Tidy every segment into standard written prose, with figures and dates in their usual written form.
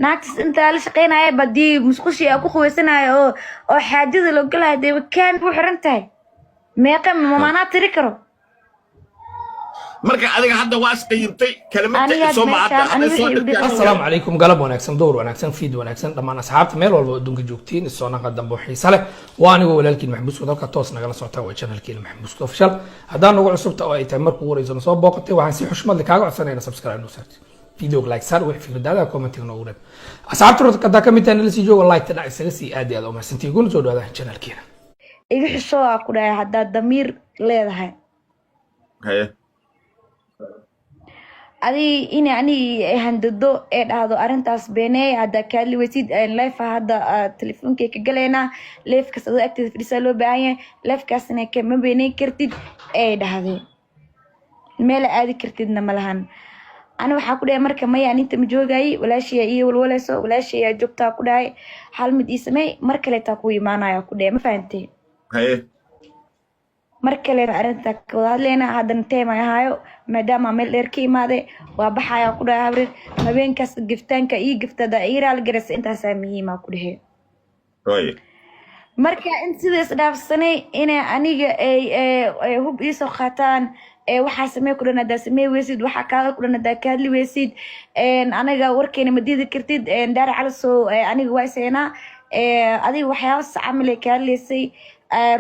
Naagtaas intaa la shaqeynaya badii musqushii aa ku qubaysanaya oo xaajada loo galaya, dee kaan ku xiran tahay. Meeqa mamanaa tiri karo? Marka adiga hadda waa isqayimtay kelimada Aniga soo ma hadda meeshaan, hadda aniga soo wixii dhigtay. Asalaamu calaykum, galab wanaagsan, door wanaagsan, fiid wanaagsan, dhammaan asxaabta meel walba oo adduunka joogtiin. Isoo naqa dambe oo xiisa leh. Waa anigoo walaalkiin Maxamuud Buskud. Halka toos nagala socotaa waa channelkiina Maxamuud Buskud Official. Haddaan nagu cusubta oo ay tahay markuu wareyso soo booqatay, waxaan si xushmad leh kaaga codsanayna subscribe noo saartay, videoga like saar, wixii fikradaada commentiga noogu reeb. Asxaabta horta haddaa ka mid tahay, nala sii jooga, like ta dhac isaga sii. Aad iyo aad u mahadsantihiin, kuna soo dhawaada channelkiina. Iga xishoo aa ku dhahay haddaad damiir leedahay. Haye. Adii in anigi handado ee dhahdo arrintaas beeneey, haddaa kaadli weysid live hadda telefoonkay ka galaynaa, livekaas adoo agteeda fadhisaa loo baahan yahay, livekaasna kama beeneyn kartid ay dhahdeen, meel aadi kartidna ma lahan. Ani waxaa ku dhahay marka maya, aninta ma joogayay, walaashay ii walwalayso, walaashay aa joogtaa ku dhahay. Hal mid ii sameey, mar kaleetaa ku imaanaya ku dhahay, ma fahantay? Haye. Mar kale arrinta ka wada hadlayna, haddana teem ay ahaayo maadaama meel dheer ka imaaday, waa baxaya ku dhahay. Habreer habeenkaas giftaanka ii giftada ii raali garaysa, intaasaa muhiima ku dhahe. Waaye. Marka in sidaas dhaafsanay inay aniga ay hub iisoo qaataan, ee waxaa samee ku dhan, haddaa samee weysid, waxaa kaada ku dhan, haddaa kaadli weysid, aniga warkeena ma diidi kartid. Daara calasow aniga waa iseenaa adiga waxyaaba camal ay kaadleysay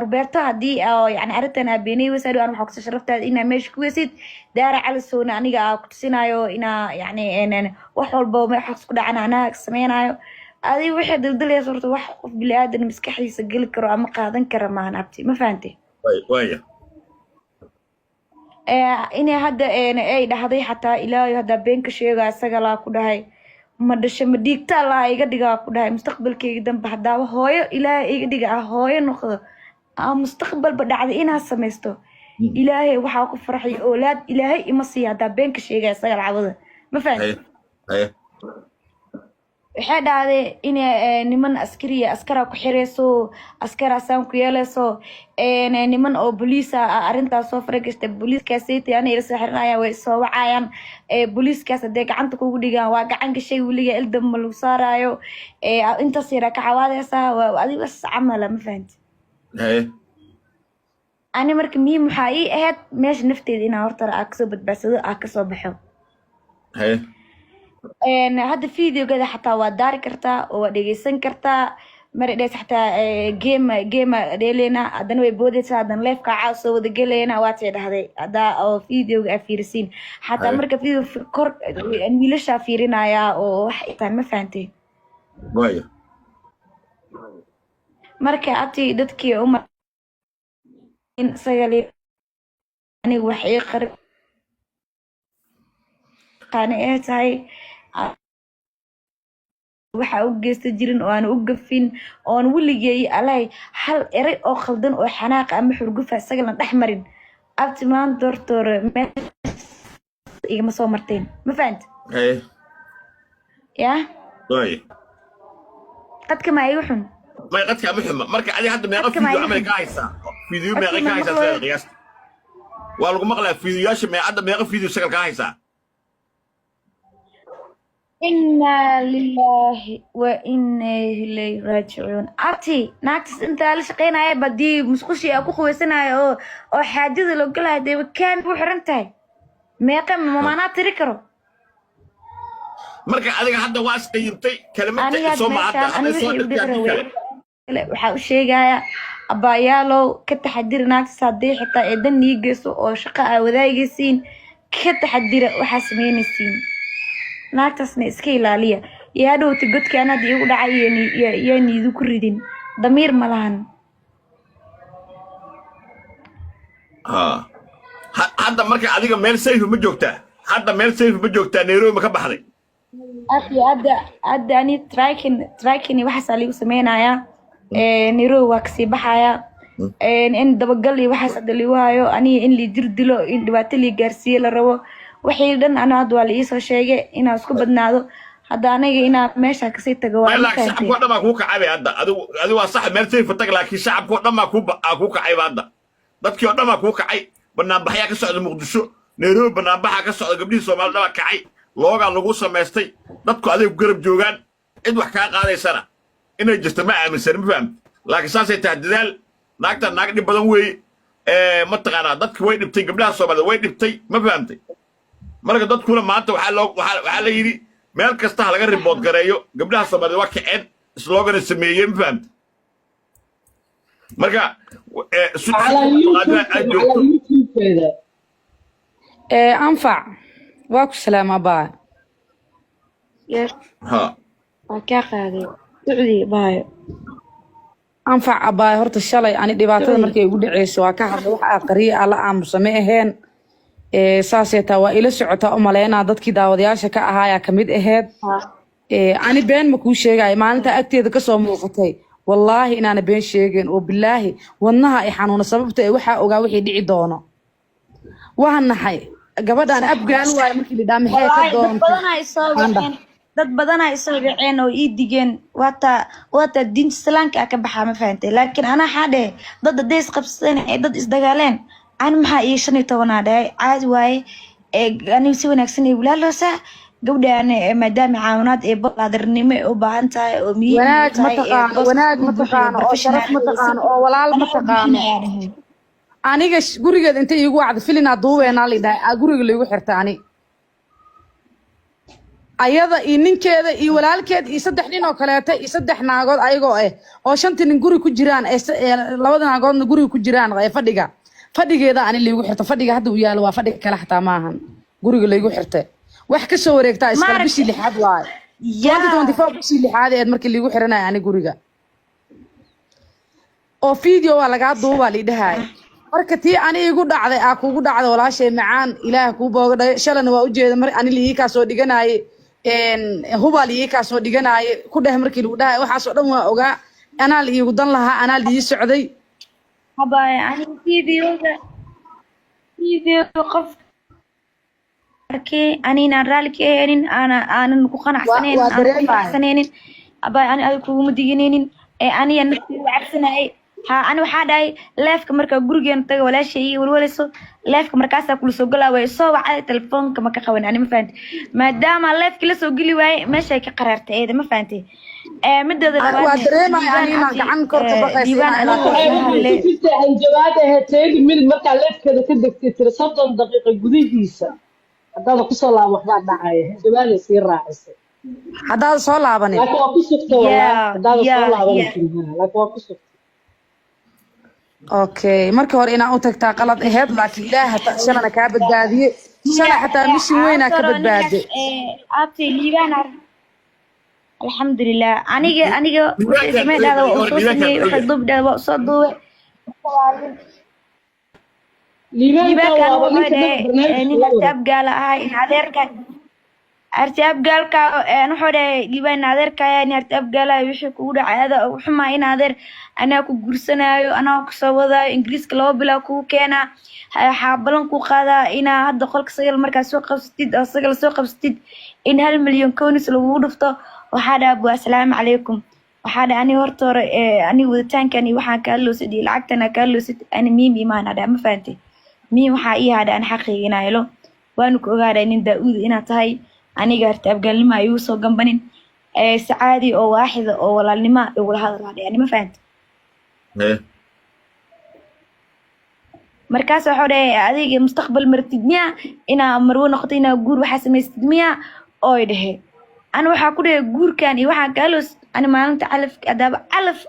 Roberto. Haddii oo yani arrintan aa beenay weysa, aan waxaa kusa sharaftaada inaa meesha ku weysid. Daara calasowna aniga aa ku tusinayo inaa yani wax walba waxaas ku dhacan anaa sameynayo. Adiga waxay daldalaysa horta wax qof bini-aadan maskaxdiisa geli karo ama qaadan kara maahan, abti, ma fahantay? Waaye, waaya. Inay hadda ay dhahday xataa, "Ilaahay, haddaa been ka sheega isaga laa ku dhahay, ma dhasho ma dhiigta Allah iga dhigaa," ku dhahay. "Mustaqbalkayga dambe haddaaba hooyo Ilaahay iga dhiga ah, hooyo noqdo ama mustaqbalba dhacday inaad samaysto, Ilaahay waxaa ku farxay oolaad Ilaahay ima siiya haddaa been ka sheegaya isaga lacabada." Ma fahanti? Haye, haye. Waxay dhahday inay niman askariya askara ku xirayso, askaraasaan ku yeelayso, niman oo boliisa arrintaas soo faragashta, booliiskaasayta ana ila soo xiranayaan, way soo wacayaan, booliiskaas hadday gacanta kugu dhigaan waa gacan gashay, weliga ildamba lagu saaraayo, intaas yaraa ka cawaadaysaa, waa adiga was camala, ma fahanti? Haye. Ani marka muhiim waxaa ii ahayd meesha nafteeda inaa horta aa kasoo badbaadsado, aa kasoo baxo. Haye. Hadda videogada xataa waa daari kartaa oo waa dhegeysan kartaa. Mara dhees xataa game game dheeleyna, haddana way boodeysaa, haddana liveka caaw soo wada gelayna, waatay dhahday haddaa oo videoga aa fiirisiin xataa. Haye. Marka video kor wiilashaa fiirinaya oo wax itaan, ma fahantay? Waaya. Marka abti dadkii uma sagali aniga wax ii qari qaani ee tahay waxa u geysta jirin oo aan u gafin oon weligay alahay hal eray oo khaldan oo xanaaqa ama xurgufa isaga lan dhex marin. Abti, maanta hortoore meel igama soo marteen, ma fahant? Haye. Ya. Waaya. Qadka maa igu xun? May, qadka ma xuma. Marka adiga hadda meeqa Qadka maa video igu camal xun? ka haysaa? Video Qadka meeqa ma ka haysaa? maqlayo. Sideeda qiyaasta waa lagu maqlaa. Videoyaasha mee hadda meeqa video sagal kaa haysaa? Inaa lilaahi wa inaa ilayhi raajicuun. Abti, naagtaas intaa la shaqeynaya badii musqushii aa ku qubaysanaya oo xaajada loo galaya, dee kaan ku xiran tahay. Meeqa mamanaa tiri karo? Marka adiga hadda waa isqayimtay kelimada Aniga soo ma hadda meeshaan hadda aniga soo wixii u dhigtay dhibra haddii kale kale waxaa u sheegayaa, abbaayaalow, ka taxadira naagtaas. Haddii xitaa ee dan nii geyso oo shaqo aa wadaagaysiin, ka taxadira waxaa sameynaysiin, naagtaasna iska ilaaliya. Iyo hadhowta godkaan hadda iigu dhacay iyo idinku ridin, damiir ma lahan. Ha. Hadda marka adiga meel safe ma joogtaa? Hadda meel safe ma joogtaa? Nairobi ma ka baxday? Akhi, hadda ani tracking iyo waxaasaa liigu sameynayaa. Nairobi waa kasii baxayaa. In dabagal iyo waxaas hadda liigu hayo aniga, in lii jir dilo, in dhibaato lii gaarsiiye la rabo, wixii dhan ana hadda waa la iisoo sheegay inaan isku badnaado. Hadda aniga inaa meesha kasii tago waa May, ma laakiin fahantay? Shacabka oo dhan baa kuu kacay bay hadda. Adigu waa sax, meel safe tag, laakiin shacabka oo dhan baa kuu kacayba hadda. Dadkii oo dhan baa kuu kacay. Banaanbaxyaa ka socda Muqdisho, Nairobi banaanbaxaa ka socda, gabdhihii Soomaalida baa kacay, loogaa lagu samaystay, dadku aday ku garab joogaan. Cid wax kaa qaadaysana inay jirto ma aaminsan, ma fahamti? Laakiin saasay tahay dadaal. Naagtan naag dhib badan weeye. Mataqaanaa, dadki way dhibtay, gabdhaha Soomaaliyed way dhibtay, ma fahamtay? Marka dadkuna maanta waxaa la yidhi meel kasta ha laga report gareeyo. Gabdhaha Soomaaliyeed waa kaceen, slogan sameeyey, ma fahamtay? Marka على ay joogto. على YouTube-keeda. Ee, Anfac, waa ku salaama, baa. Yes. Ha. Waa kaa qaaday, Sucdi baayo. Anfac abaay, horta shalay ani dhibaatada Sucdi. markay igu dhaceyso waa ka hadlay. Wax aa qariye alla aamusa ma aheen. Ee, saasay taa waa ila socotaa u maleynaa, dadkii daawadayaasha ka ahaayaa kamid aheyd. Ee, ani been ma kuu sheegaayo, maalinta agteeda kasoo muuqatay, wallaahi inaana been sheegeen oo bilaahi wadnaha ay xanuuna, sababta ee waxaa ogaa wixii dhici doono. Waa naxay gabadhaan Abgaal waayo markii la dhaha maxay ka Wallaahi dad doontay. badanaa isoo waceen, dad badanaa isoo waceen oo ii digeen. Waataa diinta islaamka ah ka baxaa, ma fahantay? Laakiin anaa xaa dhehe, dad hadday isqabsadeen ee dad isdagaaleen, ani maxaa iyo 15-aa dhahay, caadi waaye. Ee aniga si wanaagsan ay walaaloosaa gabdhaan, maadaama caawinaad ee balaadarnimo ay u baahan tahay oo muhiim u Wanaag ma tahay ee taqaano, booska wanaag ku ma buuxiyo taqaano oo sharaf professional ma taqaano oo walaal ma anaa taqaano. bixinayaa dhahay. Aniga gurigeed intay iigu wacda filinaa duubeenaa la dhahay, aa guriga laygu xirta ani, ayada iyo ninkeeda iyo walaalkeed iyo saddex nin oo kaleeta iyo saddex naagood, ayagoo ah oo shantii nin guri ku jiraan, ee labada naagoodna guriga ku jiraan, ee fadhiga fadhigeeda ani laygu xirta. Fadhiga hadda uu yaalo waa fadhiga kale xataa maahan, guriga laygu xirta wax kasoo wareegtaa iskale. Maaragtay. Bishii lixaad waaye. Yaa. 2024 bishii lixaad eed markii laygu xiranaya ani guriga oo video waa lagaa duubaa liidhahaay. Marka tii ani igu dhacday aa kugu dhacday, walaashay macaan, Ilaah kuu booga dhayo. Shalana waa ujeeda mar ani liii kaa soo dhiganaaye, hubaa liii kaa soo dhiganaaye ku dheh markii lagu dhahay. Waxaasoo dhan waa ogaa, anaa la iigu dan lahaa, anaa liii socday. Habaya, aniga videoga qof arkay aninaan raalli ka ahaynin, aana aanan ku qanacsanaynin, waa aanan ku dareemayo. faraxsanaynin. Abay, ani adiga kuguma diganaynin ee aniga nafteyda cabsanayay. Ha, ani waxaa dhahay live-ka markaa gurigeena taga, walaashay ii walwalayso, live-ka markaasaa kula soo galaa. Way soo wacday, telefoonka ma ka qaban ani, ma fahantay? Maadaama live-ki la soo geli waayey, meeshay ka qaraartay eeda, ma fahantay? Ee mideeda waa labaadna dareemaya ani Diiwaan inaan abdi gacan kor ka baqaysa Diiwaan inaan aniga ilaa Waxay la waxay hadlay. ku jirtaa hanjabaad ahayd 30 minute markaa live-keeda ka degtay, tiri 30 daqiiqo gudihiisa haddaada kusoo laabo waxbaa dhacaya. Hanjabaaday sii raacisay. Haddaad soo laabanin. Laakiin waa ku sugtay wallaahi. Haddaada soo laabanin tiri, laakiin waa ku sugtay. Okay, markii hore inaan u tagtaa qalad aheyd, laakiin Ilaah hataa shalana kaa badbaadiye, shalay xataa mission weynaa ka Asaro ninkaas badbaade. Abti Liibaan, alxamdulilah, aniga wixii Diiwaankan samey dhahda waa usoo diiwaankan sameeyey, muxuu wixii yahay? duub dhahda waa usoo duubay. Liibaankan Liibaankan waaba wuxuu ninka dhan dhahay barnaamijka nin la Harti wada. Abgaala ahay in adeerka Harti Abgaalka. Wuxuu dhahay Liibaan in adeerkaya, nin Harti Abgaala, wixii kugu dhacay ada ugu xumaa. In adeer anaa ku guursanaayo, anaa kusoo wadaayo Ingiriiska, 2 bilaa kugu keenaa, waxaa balan ku qaadaa inaa hadda qolka Sagal markaa soo qabsatid oo Sagal soo qabsatid in 1 milyan coins lagugu dhufto. Waxaa dhaha bu assalaamu calaykum. Waxaa dhaha ani horta hore ani waditaankan iyo waxaan kaa loosid iyo lacagtan aa kaa loosid, ani miim imaan hadhaa, ma fahantay? Miim waxaa ii hadha an xaqayga inaa helo, waanu ku ogaaday nin Daa-uud inaad tahay. Aniga Harti Abgaalnimo ha igu soo gambanin, si caadi oo waaxida oo walaalnimo igula hadal hadhay ani, ma fahantay? Markaas waxuu dhahay adiga mustaqbal martid miya, inaa marwo noqoto, inaa guur waxaa samaystid miya? Ooy dhehe ani waxaa ku dhahay guurkan iyo waxaan kaaloos ani maalinta calaf hadaaba calaf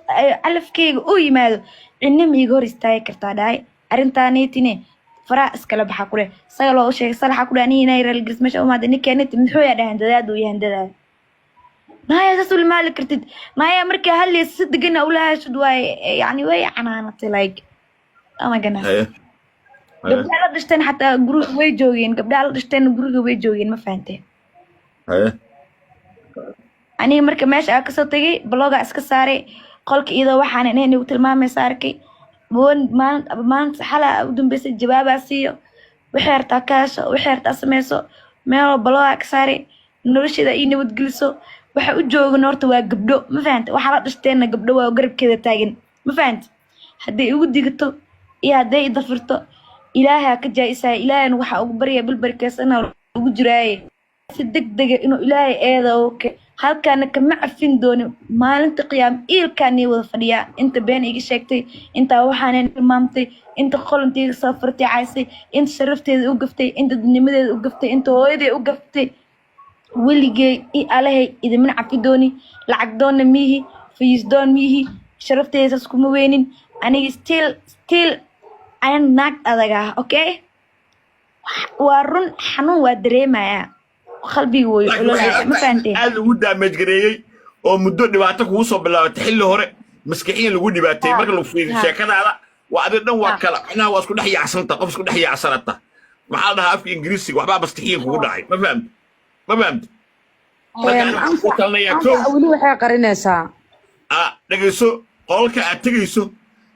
calafkeyga uu yimaado, cidna ma iiga hor istaagi kartaa dhahay. Arrintaanitine faraa iskala baxa ku dheh. Sagal waa u sheegay, salaxa ku dheh aniga inay raalgelis meesha umaada ninkeeniti muxuu yaa dhahan dadaad uu yahandadaada maya saas ula maali kartid maya. Markaa hadlaysa si degan ula hashid waaye, yani way canaanatay, like oh my goodness. Haye. Haye. Gabdhaha la dhashteen xataa guriga way joogeen, gabdhaha la dhashteen guriga way joogeen, ma fahanteen? Haye. Aniga marka meesha aa kasoo tagay, block-gaa iska saaray qolka, iyadoo waxaan inayn igu tilmaamaysa arkay. Maalin maalinta xalaa u dambeysay jawaabaa siiyo, waxay rabtaa ka hesho, waxay rabtaa sameyso, meel block-gaa ka saaray, nolosheeda ii nabadgeliso. Waxa u joogan horta waa gabdho, ma fahante? Waxaa la dhashteenna gabdho waa garabkeeda taagan, ma fahante? Hadday igu digato iyo hadday i dafirto, Ilaahaa ka jaa-isaya. Ilaahayna waxaa ugu barya bilbarkeesana ugu jiraaye si deg dega inuu Ilaahay eeda Halkaana kama cafin doonin maalinta qiyaam. Iilkaanii wada fadhiyaa inta been iga sheegtay, intaa waxaanan tilmaamtay, inta qolantiiga soo fartay caysay, inta sharafteeda u gaftay, inta dadnimadeeda u gaftay, inta hooyaday u gaftay. Weligey i alahay idimana cafi dooni. Lacag doonna miihi, views doon miihi, sharafteeda saas kuma weynin. Aniga still anan naag adag ah. Okay, waa run, xanuun waa dareemayaa, qalbiga way Laakiin waxay ololaya, ma fahanteen? Aad lagu damage gareeyey oo muddo dhibaato kugu soo bilaabatay xilli hore, maskixiyan lagu dhibaateeyey. Marka lagu fiiriyo sheekadaada, waa adiga dhan, waa kala macnaha, waa isku dhex yaacsanta, qof isku dhex yaacsanata. Maxaa la dhahaa afka Ingiriisiga? Waxbaa maskixiyan kugu dhacay, ma fahamti? Ma fahamti? Marka aniga waxaan ku talinayaa, kow, Anfac, weli waxay qarinaysaa. Dhegayso, qolalka aad tegayso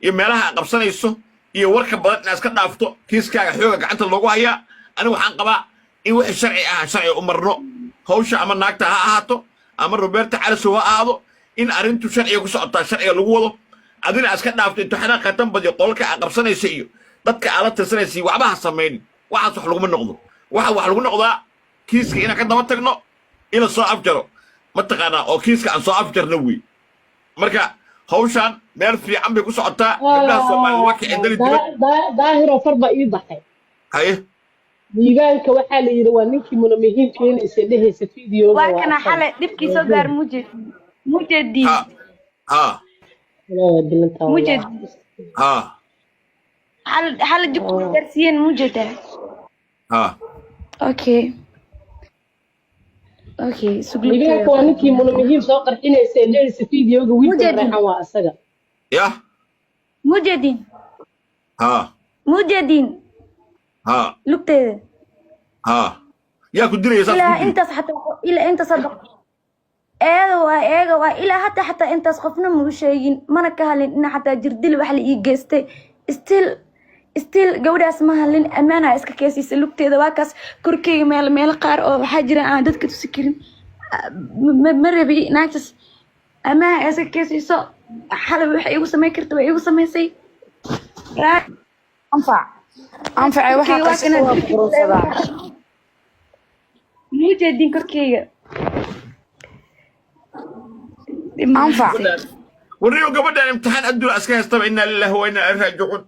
iyo meelaha aad qabsanayso iyo warka badan inaad iska dhaafto. Kiiskaaga xooga gacanta loogu hayaa. Aniga waxaan qabaa in wixii sharci ah sharci u marno hawsha, ama naagta ha ahaato ama Roberta Calisow ha ahaado, in arrintu sharciga ku socotaa, sharciga lagu wado. Adina aad iska dhaafto intuu xanaaq qatan badiyo qolalka aad qabsanaysa iyo dadka aad la tirsanaysa iyo waxba ha samaynin. Waxaas wax laguma noqdo. Waxa wax lagu noqdaa kiiska inaan ka daba tagno, in la soo afjaro, mataqaanaa, oo kiiska aan soo afjarno wey. Marka hawshaan meel fiican bay ku socotaa. Gabdhaha Soomaalida waa kicin dali dibad. Daahiroo far baa ii baxay. Haye. Diiwaanka waxaa la yidhi waa ninkii Munamihiin keenaysa, dhehaysa videoga. Waa waa kana asaga. Xale dhibkii soo gaar mujeed mujeediin. Ha ha. Walaa bilantaa. Mujeed. Wallaahi. Ha. Xale xale jibku gaarsiiyeen mujeeda. Ha. Okay, Diiwaanka waa ninkii Munamihiin soo qarxinaysa ee dhehaysa videoga wiilka. Mujeedin. Mareexan waa asaga. Yah. Mujeedin. Ha. Mujeedin. Ha. Lugteeda. Ha, yaa ku dilaya saas ilaa ku dili? Intaas xataa, ilaa intaas hadda eega waa, eega waa, ilaa hataa xataa intaas qofna mau sheegin, mana ka hadlin ina xataa jirdil wax la ii geystay. Still gabadhaas ma hadlin, ammaanaa iska keesiisa. Lugteeda waa kaas, korkeyga meel meelo qaar oo waxaa jira aan dadka tusi karin. Ma rabi naagtaas ammaanha iska keesiiso. Xalay waxay igu samayn karta way igu samaysay. Anfac, anfacay, waxaa Korkeyga waa qarsata kana. waa quruursadaa. Mujeedin korkeyga. Anfac. Warriyo, gabadhaan imtixaan adduun iska haystaba. Innaa lillahi wa innaa ilaihi raajicuun.